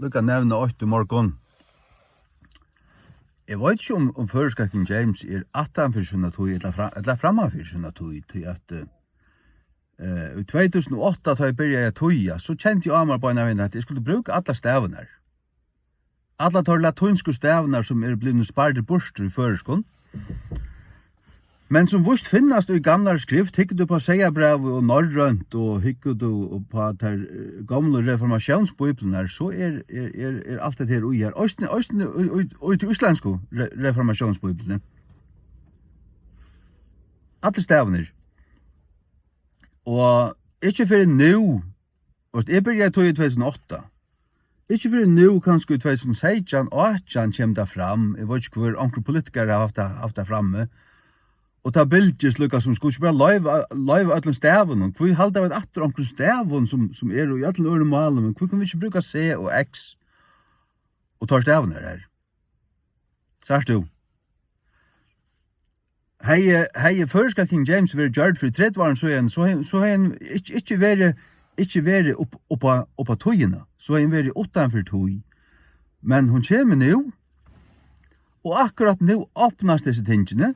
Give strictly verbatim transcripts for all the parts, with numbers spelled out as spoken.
líka nevna eitt í morgun. Eg veit ikki, um, um føroyska King James er aftan fyri sína tíð, ella fra-, ella framman fyri sína tíð, tí at, eh, eh, í tvey túsund og átta, tá eg byrjaði at týða, so kendi eg á mær beinanvegin, at eg skuldi brúka allar stavirnar. Allar teir latínsku stavirnar, sum eru blivnir spardir burtur í føroyskum, men sum víst finnast í gamlari skrift, hyggur tú upp á Seyðabrævið og norrønt, og hyggur tú upp á tær, eh, gomlu reformatiónsbíbliurnar, so er, er, er, er alt hetta her í her. Eisini, eisini í, í, í tí íslendsku re-, reformatiónsbíbliuni. Allir stavirnir. Og ikki fyrr enn nú, veist, eg byrjaði tí í tvey túsund og átta. Ikki fyrr enn nú, kanska í tvey túsund og seytjan, átjan kemur tað fram. Eg veit ikki, hvør onkur politikarar hava haft tað, haft tað frammi. Og tað bylgist líka sum, skulu ikki bara loyva, loyva øllum stavunum? Hví halda vit aftur onkrum stavum sum, sum eru í øllum øðrum málum? Men hví kunnu vit ikki brúka C og X og teir stavirnir her? Sært tú? Hevði, hevði føroyska King James verið gjørd fyri tretivu árum síðan, so hevði, so hevði hon ikki, ikki verið, ikki verið upp, upp á, upp á tíðina. So hevði hon verið uttan fyri tíð. Men hon kemur nú, og akkurát nú opnast hesi tingini.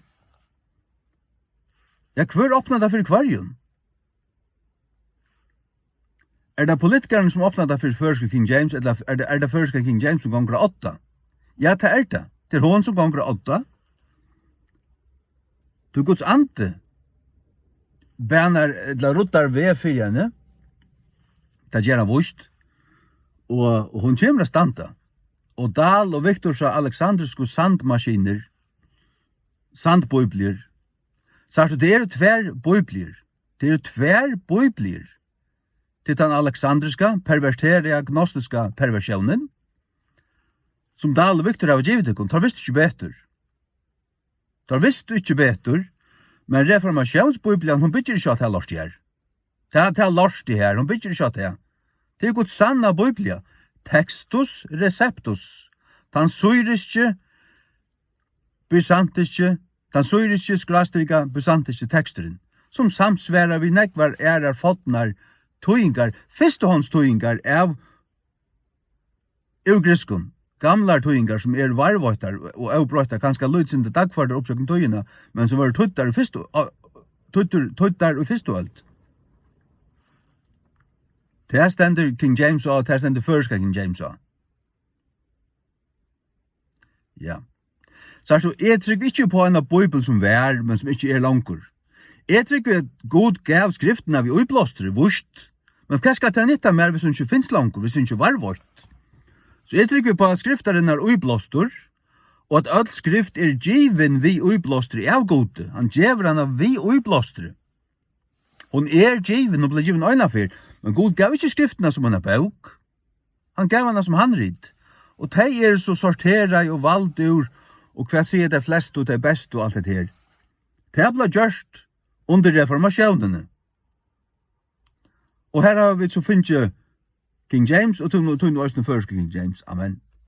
Ja, hvør opnar tað fyri hvørjum? Er tað politikarin, sum opnar tað fyri føroysku King James, ella er tað, er tað føroyska King James, sum gongur á odda? Ja, tað er tað. Tað er hon, sum gongur á odda. Tí Guds andi banar ella ruddar veg fyri henni. Tað ger hann víst. Og, og hon kemur at standa. Og Dahl og Victorsa aleksandrisku sandmaskinur, sandbíbliur. Sært tú, tað eru tvær bíbliur. Tað eru tvær bíbliur. Tað er tann aleksandriska, perverteraða, gnostiska perversiónin, sum Dahl og Victor hava givið tykkum. Teir vistu ikki betur. Teir vistu ikki betur, men reformatiónsbíblian, hon byggir ikki á tað lort her. Tað, tað lort her, hon byggir ikki á tað. Tað er Guds sanna bíblia. Textus receptus. Tann syriski, bysantiski, tann syriski skrástrika bysantiski teksturin, sum samsvarar við nógvar aðrar fornar týðingar, fyrstuhandstýðingar av, úr grikskum, gamlar týðingar, sum eru varðveittar og óbroyttar, kanska lítið sindur dagførdar upp gjøgnum tíðina, men sum vóru týddar í fyrstu, á, týddar, týddar í fyrstu øld. Tað stendur King James á, tað stendur føroyska King James á. Ja. Sært tú, eg trúgvi ikki upp á eina bíbel sum var, men sum ikki er longur. Eg trúgvi, at Gud gav skriftina við íblástri, víst. Men hvat skal tað nytta mær, hvis hon ikki finst longur, hvis hon ikki er varðveitt? So eg trúgvi upp á skriftarinnar íblástur, og at øll skrift er givin við íblástri av Gudi. Hann gevur hana við íblástri. Hon er givin, hon bleiv givin eina ferð, men Gud gav ikki skriftina sum eina bók. Hann gav hana sum handrit. Og tey eru so sorterað og vald úr, og hvat siga tey flestu, tey bestu og alt hetta her. Tað bleiv gjørt undir reformatiónini. Og her hava vit so fingið King James og tí, tí nú eisini føroysku King James. Amen.